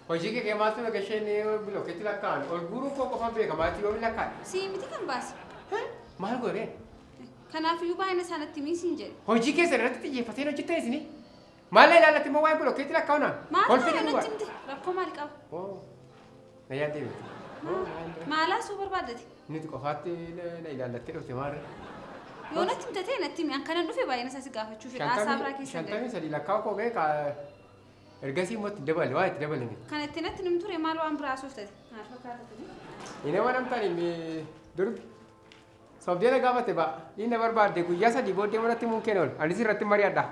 Hojii kee maaltu na gashee bilookeetti lakkaa'an ol guuruu koo qofaan beeka maatii yoo lakkaa'an. Sii miti kan baase. Maal godhee? Kanaafiyyuu baay'ina isaanitti miisiin jedhe. Hojii keessa irratti xiyyeeffatee hojjettan isinii? Maal ilaallatti immoo waa'ee bilookeetti lakkaa'u Maal ta'e natti himte? Rakkoo maal qaba? Na yaaddee miti. Maalaa suu barbaaddate? Nuti qofaatti na ilaallattee dhufte maarree. Yoo natti himte ta'e natti himi. An kanan dhufe baay'ina isaa si gaafachuu fedha. Haasaa biraa keessa galu. 53 lakkaa'u koo beeka. Ergasii immoo itti dabale waa itti dabale miti. Kan itti natti nim ture maal waan biraa sooftate? Maal fakkaata tuni? Inni waan amtaan inni durbi. Sobdee na gaafate ba'a. Inni na barbaadde guyyaa sadii booddee manatti muun kenna oolu. Anis irratti mari'adha.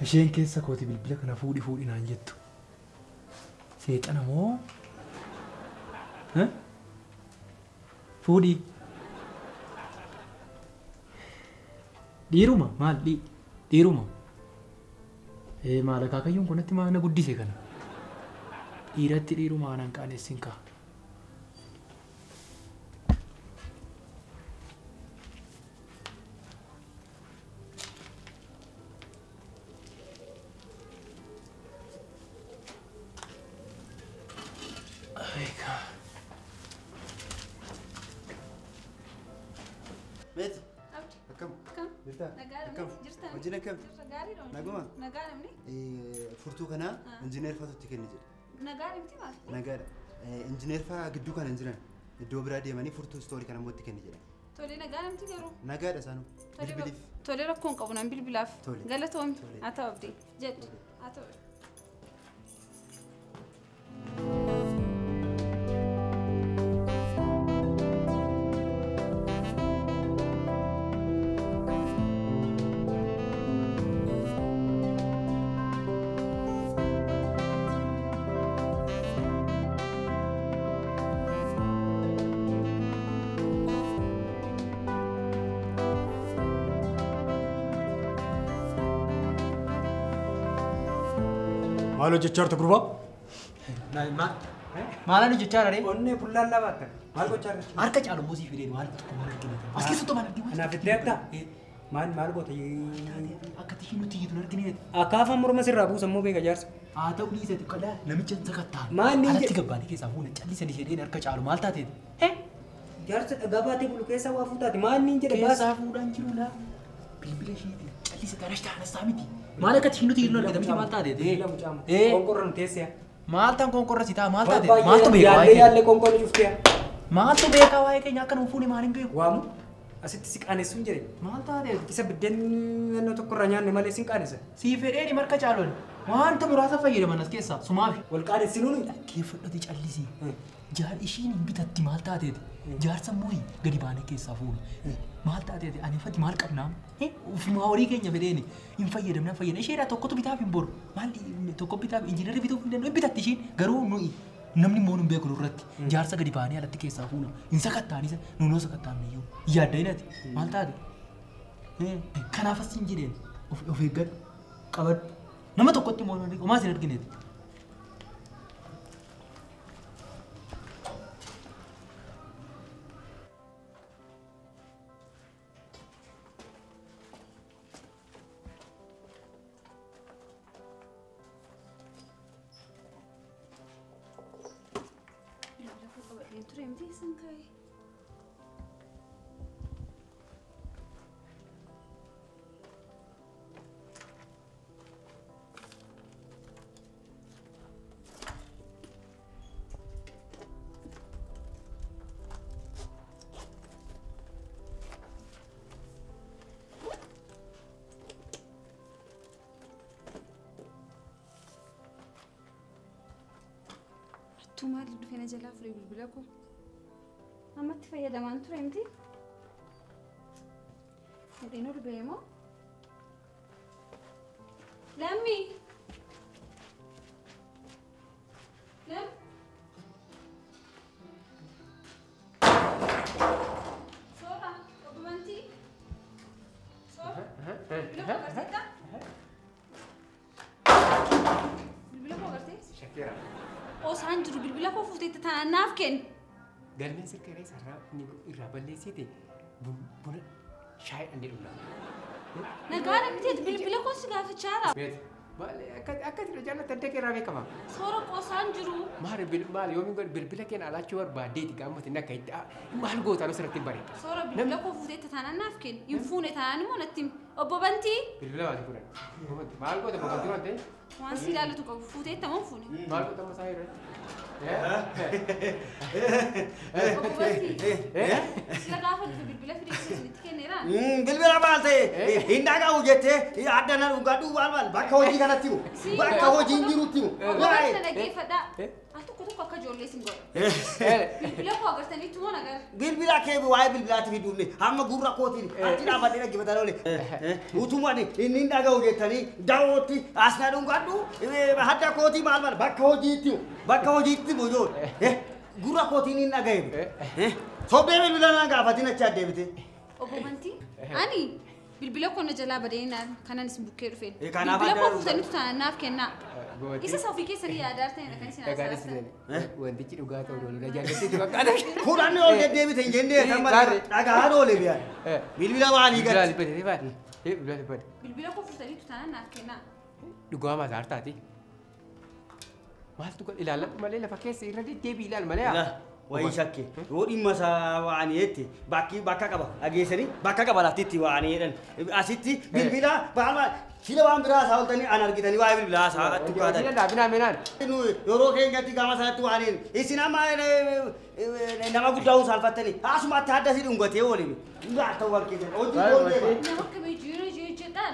Isheen keessa kooti bilbila kana fuudhi fuudhi naan jettu. Seexana moo? Fuudhi. Dhiiruma maal dhiiruma? Maal akaakayyuun kun natti maal na guddise kana? Dhiiratti dhiiruma anaan qaanessin ka'a. Naguma? Furtuu kana injineer fa'aatu kenne jedhe. Nagaan miti maal? Nagaadha. Injineer fa'aa gidduu kana hin jiran iddoo biraa deemanii furtuu istoorii kana immoo itti kenne jedhe. Tolee nagaan miti garuu? Nagaadha isaanuu. Bilbiliif. Tolee rakkoon qabu nan bilbilaaf. Galatoomni haa ta'u abdii jedhu haa ta'u. Maal hojjechaa jirtu gurbaa? Maalaan hojjechaa jirare? Onnee bullaan labaata. Maal gochaa jirtu? Harka caalu immoo sii fideen maal tokko maal argina? As keessattuu maal argina? Kanaaf itti adda. Maal maal goota? Akka tishii nuti iyyitu argine. Akaafan morma sirraa buusa immoo beeka jaarsa. Haa ta'u dhiisati qalaa namicha sakattaa. Maal ni Alatti gabbaanii keessaa fuuna callisanii jedheen harka caalu maal taateeti? Jaarsa dhagaa baatee bulu keessaa waa fuutaati. Maal ni jedhe baasa? Keessaa fuudhaan jiru laa. Bilbila isheetiin callisa tarashtaa anastaa miti. Maal akka tishii nuti iyyitu argina miti maal taateeti? Konkorra nu teessee. Maal tan konkorra si ta'a maal taate? Maaltu beeka waa'ee keenya? Yaallee konkorra cuftee. Maaltu beeka waa'ee keenya akka nu fuune maal hin beeku? Waamu asitti si qaanessuun jedhe. Maal taate? Isa biddeen naannoo tokkorraa nyaanne malee sin qaanessa. Sii fedheeni marka caalon wanta muraasa fayyadaman as keessaa sumaafi. Wal qaanessinuu nuyi. Dhaggeeffadhati callisii. Jaar ishiin hin bitatti maal taateeti? Jaarsa mooyi gadi baanee keessaa fuuna. Maal taateeti? Ani uffati maal qabnaa? Ufumaa horii keenya fedheeni hin fayyadamna fayyadamna. Isheedhaa tokkotu bitaaf hin boru. Maal tokko bitaaf injiinarri bituuf hin danda'u hin bitatti ishiin garuu nuyi namni immoo nun beeku nurratti jaarsa gadi baanee alatti keessaa fuuna. Hin sakattaanis nunoo sakattaamne iyyuu. Yaadda ati maal taate? Kanaaf as hin jedheen of eeggadhu qabadhu. Nama tokkotti immoo homaa sin argineeti. Maal dhufee na jalaa fure bilbila koo. Ammatti fayyadamaan ture miti. Fudheen ol ba'e moo? Lammi! Lam! Soora! Obbo Bantii! Soora! Bilbila koo agarteettaa? Bilbila koo agartee? Shakira. Osaan jiru bilbila koo fuuteetti taanaan naaf kenni. Galmeen sirka irraa irraa balleessite buna shaayii dhandhee dhugna. Nagaa miti bilbila koo si gaafachaa jira. Akka ati jaallattu adda kee irraa beekama. Soora qosaan jiru. Maal maal yoomiin godhe bilbila keenya alaachuu barbaaddeeti gaamoti akka itti maal gootaa asirratti hin bareeda. Soora bilbila koo fuuteetti taanaan naaf kenni. Hin fuune taanaan immoo natti himi. Obbo Bantii. Bilbila maal fuudhan? Maal goota obbo Bantii waan ta'eef? Waan si ilaallatu qabu fuuteetta moo fuune? Maal goota amma isaa irratti? Obbo Bantii. Sila gaafa dhufe bilbila fidee isinitti kenneeraa? Bilbila maal ta'e hin dhaga'u jettee adda na dhugaadhu waan maal bakka hojii kanatti himu bakka hojiin jirutti himu. Obbo Bantii dhaggeeffadhaa. Al tokko tokko akka ijoollee isin godha. Bilbila koo agartaniitu moo nagar? Bilbila kee waa'ee bilbilaatti fiduufne hamma gurra kootiin achi dhaabadhee dhaggeeffataa oole. Utuma inni hin dhaga'u jettanii dawootti as na dhugaadhu hadda kootii maal maal bakka hojiitti himu bakka hojiitti himu ijoollee. Gurra kootiin hin dhaga'e. Sobdee bilbila naan gaafatiin achi adeemte. Obbo Bantii ani bilbila koo na jalaa badee kanan isin bukkee dhufeen. Bilbila koo fuutaniitu taanaan naaf kennaa. Isa ofii keessanii yaadaa ta'edha kan isin haasa'aa. Wantichi dhugaa ta'uu oolu jaallatteetu fakkaata. Kudhanni ol deddeebite hin jennee kan malee dhagaan oole biyaan. Bilbila maalii gatti? Bilbila koo fuutaniitu taanaan naaf kennaa. Dhugaa mataa taati. Maaltu ilaalladhu malee lafa keessa irra deddeebii ilaal malee. Wayii shakke yoo dhimma isaa waanii jetti bakki bakka qaba dhageessanii bakka qaba laftitti waanii jedhan asitti bilbila maal maal sila waan biraa isaa ooltanii an argitanii waa'ee bilbilaa isaa atti kaatan. Bilbila dhaabinaa minaan. Yeroo keenyatti gama sanatti waaniin isin amma nama guddaa saalfattanii asumatti adda si dhungatee oolimi. Dhugaa ta'uu waan keessan hojii boondee. Nama akkamii jiru jedhaan.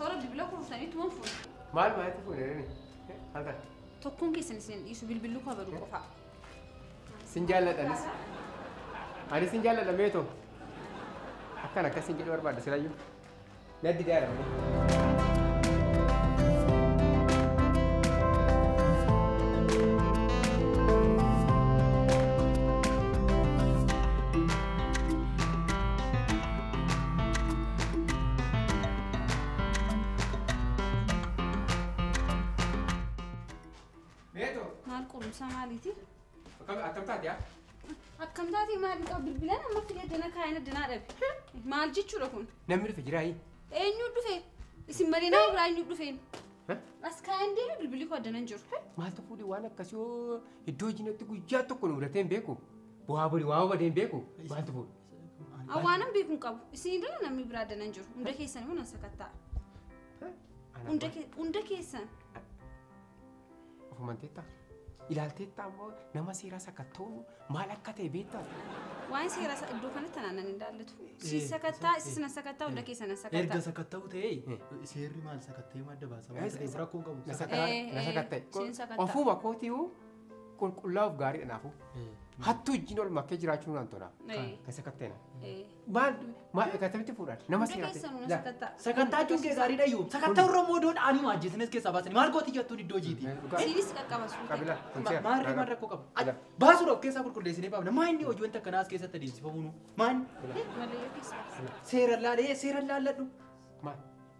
Soora bilbila koo fuutaniitu moo fuute? Maal maalitti fuudhanii? Halkan. Tokkoon keessan isin dhiisu bilbilli koo baduu qofa. Sin jaalladha anis. Ani sin jaalladha meetoo. Akkan akkas sin jedhu barbaadda silayyuu. Naddi daara malee. Meetoo. Maal qorumsa maaliiti? Akkam taate yaa? Akkam taate maali qabu bilbilaan amma fidee dana kaayina danaa dhabe. Maal jechuudha kun? Namni dhufe jiraayi? Eenyu dhufe? Isin malee nama biraa eenyu dhufeen? As kaayaan deeme bilbilli koo addana hin jiru. Maaltu fuudhee waan akkasii yoo iddoo hojiitti guyyaa tokko nu mudatee hin beeku? Bu'aa borii waa badee hin beeku? Maaltu fuudhe? Awwaanan beeku hin qabu. Isin dura namni biraa addana hin jiru. Hunda keessan immoo nan sakatta'a. Hunda keessan. Ofumaan teettaa? Ilaalteetta ammoo nama seeraa sakatta'u maal akka ta'e beektaa? Waan seeraa iddoo kanatti naan hin daallatu. Si sakattaa, isis na sakattaa, hunda keessa na sakattaa. Erga sakatta'u ta'e seerri maal sakatta'ee madda baasa waan ta'eef rakkoo qabu. Na sakatta'e. Ofuma kootiiwuu qulqullaa'uuf gaariidha naafuu. Hattuu wajjin ol makkee jiraachuu naan tola. Kan sakatta'e na. Maal maal akkamitti fuudhan? Nama seeraa ta'e. Sakattaa jechuun kee gaariidha iyyuu. Sakattaa irra immoo iddoo ani maajjisinis keessaa baasanii maal gooti jettuun iddoo jiiti. Siinis qaqqaba suutee. Maarree maal rakkoo qaba? Baasuudha of keessaa qulqulleessinee baafna. Maa inni hojii wanta akkanaas keessatti adeemsifamu nu? Maan? Seera laalee seera laalladhu. Maal?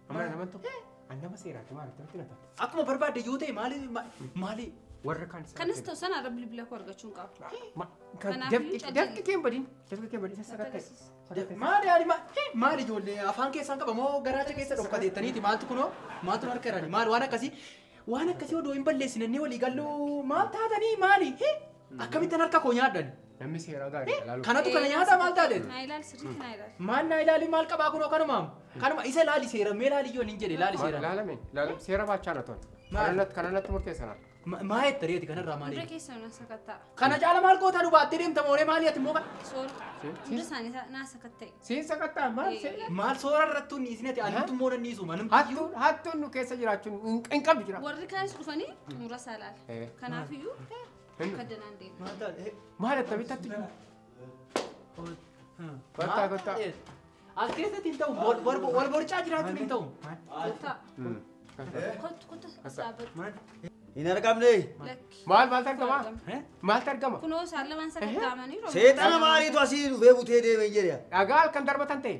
Amma nama tokko. Annama seeraati maal akkamitti nata? Akkuma barbaadde yoo ta'e maali maali warra kaan Kanas ta'u sana irra bilbila koo argachuun qaba. Dafqi kee hin badin. Dafqi kee hin badin. Isa sakatta'e. Maali yaadi maali ijoollee afaan keessaan qaba moo garaacha keessa dhokkateettaniiti maaltu kunoo maaltu harka irraani maali waan akkasii odoo hin balleessinannee walii galluu maal taatanii maali akkamittan harka koo nyaadhan. Namni seeraa gaarii ilaalu. Kanatu kana nyaata maal taate? Naa ilaali sirriitti naa ilaali. Maal naa ilaali maal qabaa kunoo kanumaam? Kanuma isa ilaali seera mee ilaali iyyoo nin jedhe ilaali seera. Ilaalame ilaalame seera baachaa na tola. Kanarratti murteessanaa. Maa jetta reeti kanarraa maali? Hunda keessa na sakatta'a. Kana caala maal gootaa nu baattee deemta mooree maali ati immoo kana? Soora. Hunda isaanii naa sakatta'e. Siin sakatta'a maal Maal soora irratti hunni isin ati anumtu immoo nan dhiisu manumti. Hattuun nu keessa jiraachuun hin qabdu jira. Warri kaanis dhufanii xumura isaa ilaala. Kanaafiyyuu kaddanaan deema. Maal attamitti hattu jiru? Kottaa kottaa. As keessatti hin ta'u wal borcaa jiraachuun hin ta'u. Kottaa. Kottu kottu as dhaabbatu. Hin argamne. Maal maaltu argama? Maaltu argama? Kunoo isaan lamaan sakatta'amanii rooba. Seexana maaliitu asii dhufee butee deeme jedhe. Dhagaa halkan darbatan ta'e.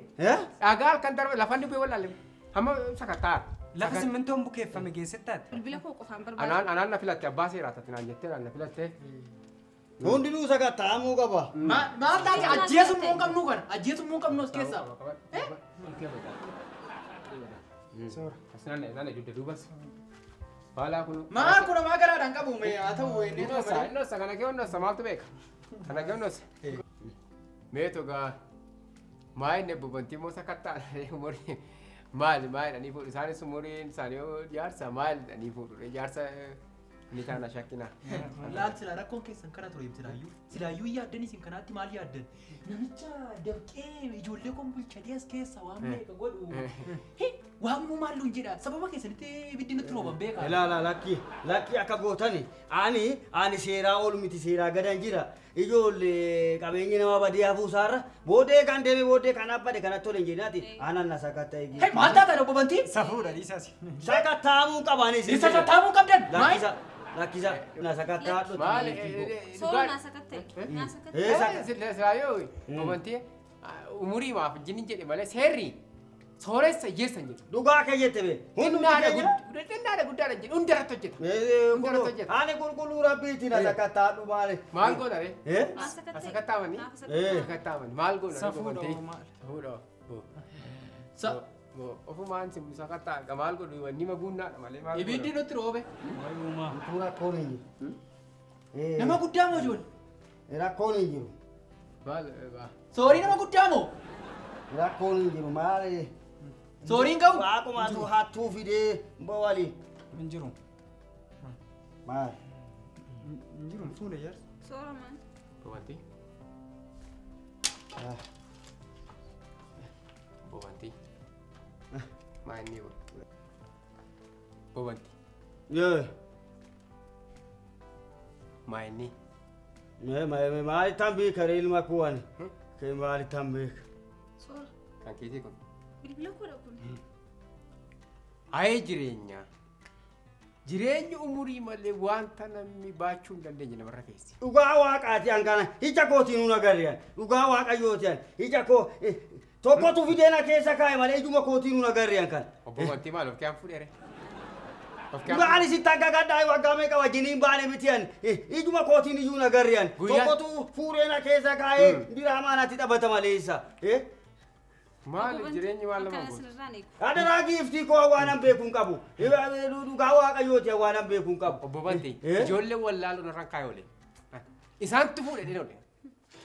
Dhagaa halkan darbatan lafan dhufee wallaalle. Hamma sakatta'aa. Lafa simmintoon bukeeffame keessatti taate. Bilbila koo qofaan barbaada. Anaan na filatte abbaa seeraa taate naan jettee naan na filatte. Hundinuu sakatta'amuu qaba. Maal taate ajjeesummoo hin qabnu kana ajjeesummoo hin qabnu as keessaa. As naannoo dugda duubas. Baala kun. Maal kun maa garaadhaan qabu mee haa ta'u inni Innossa kana kee onnossa maaltu beeka? Kana kee onnossa. Mee togaa maa inni bobantii moo sakatta'an umurii maali maali dhanii fuudhu isaanis umuriin isaanii jaarsa maali dhanii fuudhu jaarsa ni taana shakkina. Laal silaa rakkoon keessan kana ture silaayyuu silaayyuu yaaddan isin kanaatti maal yaaddan namicha dafqee ijoollee kun bulchadee as keessa waan meeqa godhu waan muu maalluun jedha sababa keessanitti ibiddi nutti rooban beekaa. Ilaala lakki lakki akka gootani ani seeraa ol miti seeraa gadan jira ijoollee qabeenyi nama badee hafuusaarra booddee kan deeme booddee kan abbade kanatti tole hin jedhinaati anan na sakatta'e. Hei maal taatan obbo Bantii? Safuudha dhiisaas. Sakatta'amuu qabaanis. Sakatta'amuu qabdan? Lakkisa lakkisa na sakatta'adhu. Maal Soora naa sakatta'e. Naa sakatta'e. Silaayyoo obbo Bantii umurii maaf jini jedhe malee seerri sooressa hiyyeessa hin jedhu. Dhugaa kee jette bee. Xinnaadha guddaadha jedhu hundarratti hojjeta. Hundarratti hojjeta. Ani qulqulluu rabbiitti na sakatta'adhu maali. Maal goona ree? Naa sakatta'e. Sakatta'amanii? Sakatta'amanii maal goona ree obbo Bantii? Safuudha. Ofumaan si sakatta'a maal godhu wanni maguunnaadha malee maal godhu. Ibiddi nutti roobe. Rakkoon hin jiru. Nama guddaa moo ijoollee? Rakkoon hin jiru. Maal Soorii nama guddaa moo? Rakkoon hin jiru maali? Sooriin qabu? Waaqumatu hattuu fidee bowali. Hin jiru. Maal? Hin jiru fuula jaarsa. Soora maal? Bobantii. Bobantii. Maal inni godhu? Bobantii. Yee. Maal inni? Maali tan beeka ilma kuwani? Kee maali tan beeka? Soora. Kan keetii kun. Bilbila koodha kun. Ayee jireenya. Jireenyi umurii malee wanta namni baachuu hin dandeenye namarra keessi. Dhugaa waaqaati an kana ija kootiin nun agarre dhugaa waaqayyooti an ija koo tokkotu fideena keessa kaa'e malee ijuma kootiin nun agarre an kana. Obbo Bantii maal of kee an fuudheere? Dhugaa ani sitti akka gaddaa waggaa meeqa wajjiniin baane miti an ijuma kootiin iyyuu hin agarre an tokkotu fuudheena keessa kaa'e diraamaa natti taphata malee isa. Maal jireenyi waan lama Akkana goota. sirraan eegu. Adaraa giiftii koo waan an beeku hin qabu. Dhugaa waaqayyooti waan an beeku hin qabu. Obbo Bantii ijoolleen wallaaluun irraan kaa'e oole. Isaantu fuudhe dhina oole.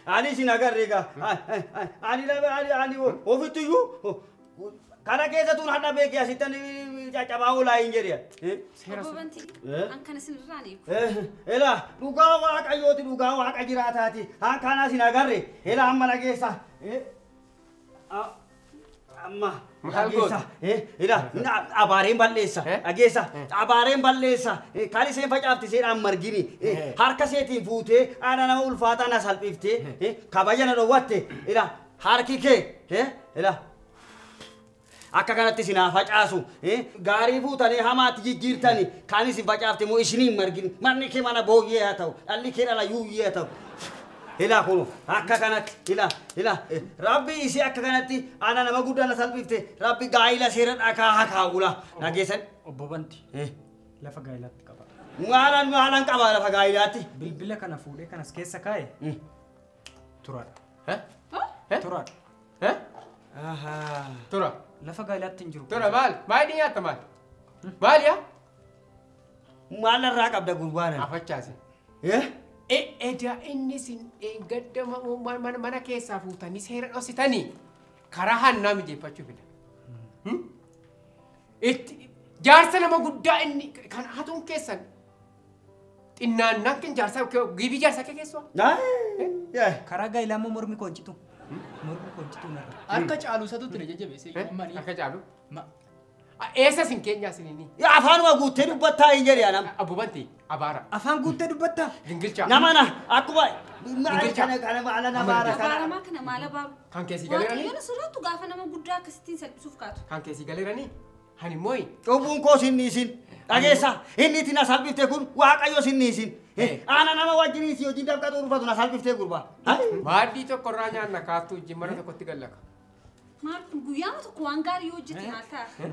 Ani isin agarre egaa ani ani ofittiyyuu kana keessattuun hadha beekee asitti caccabaa oolaa hin jedhe. Obbo Bantii an kana sirraan eegu. Ela dhugaa waaqayyooti dhugaa waaqa jiraataati. An kana isin agarre ela amma dhageessa. Amma dhageessa ela abaareen balleessa dhageessa abaareen balleessa kan isheen facaafte seedhaan margini harka seetiin fuutee aana nama ulfaataa na salphiftee kabaja na dhowwatte ela harki kee ela akka kanatti isin haa facaasu gaarii fuutanii hamaatti jijjiirtanii kan isin facaafte immoo isiniin margini manni kee mana booyyee haa ta'u dhalli kee dhala yuuyyee haa ta'u. Ilaa kunu akka kanatti ilaa ilaa rabbi isii akka kanatti ana nama guddaa na salphifte rabbi gaa'ila seera dhakaa haa kaa'ula dhageessan. Obbo Banti lafa gaa'ilaatti qaba. Maalaan maalaan qaba lafa gaa'ilaatti. Bilbila kana fuudhee kanas keessa kaa'e turaadha. Turaadha. Tura. Lafa gaa'ilaatti hin jiru. Tura maal? Maal ni nyaata maal? Maal yaa? Maal irraa qabda gurbaan? Afachaase. Edaa inni sin gadda mana keessaa fuutanii seera dhoksitanii karaa hannaa mijeeffachuu fida. Itti jaarsa nama guddaa inni kan hatuun keessan xinnaannaan kan jaarsa gibii jaarsa kee keessumaa. Karaa gaa'ilaa immoo mormi koo hin citu. Mormi koo hin citu narra. Harka caalu isatu ture jajjabeessee ammanii. Harka caalu. Eessa sin keenyaa sinini? Afaanuma guuttee dubbattaa hin jedhe anam. Abbo Banti abaara. Afaan guuttee dubbattaa? Gingilchaa. Nama na akkuma kana kana maala nama kana. Abaaramaa kana maal abaaru? Kan keessi galeeranii? Waaqayyoon sodaattu gaafa nama guddaa akkasittiin salphisuuf kaatu. Kan keessi galeeranii? Hani mooyi? Cubbuun koo sinni isin. Dhageessa inni itti na salphifte kun waaqayyo sinni isin. Ana nama wajjin si hojii dafqa xurufatu na salphiftee gurbaa. Maaddii tokko irraa nyaanna kaattuu wajjin mana tokkotti gallaka. Maal kun guyyaama tokko waan gaarii yoo hojjete maal ta'a?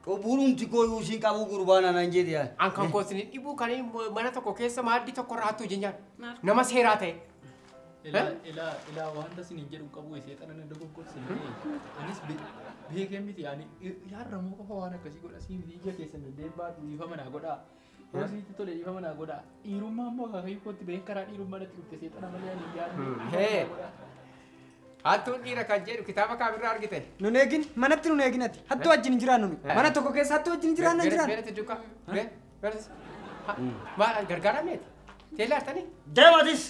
Cubbuun koo yuusiin qabu gurbaa naan jedhe. An kan koo isin dhibuu kan mana tokko keessa maaddii tokko irraa hattuu wajjin nyaanna. Nama seeraa ta'e. Ilaa ilaa ilaa wanta isin hin jedhu qabu seexana na dogoggorse anis beekee miti ani yaarramoo qofa waan akkasii godha sii miti ija keessan deddeebi'aa dhiifama naa godhaa. Yoo isinitti tole dhiifama naa godhaa. Dhiirummaa immoo akaakayyuu kootti bahee karaa dhiirummaa natti dhufte seexana malee ani hin yaadne. Hattuun dhiira kan jedhu kitaaba kaamirraa argite. Nun eegin manatti nun eegin ati hattuu wajjin hin jiraannu nu mana tokko keessa hattuu wajjin hin jiraannu hin jiraannu. Beerati duukaa maal gargaarameeti teellaa artanii. Deematis.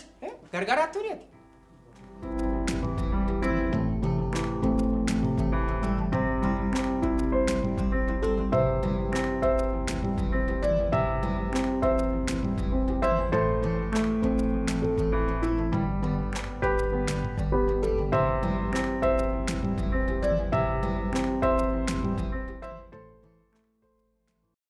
Gargaara hattuun ati.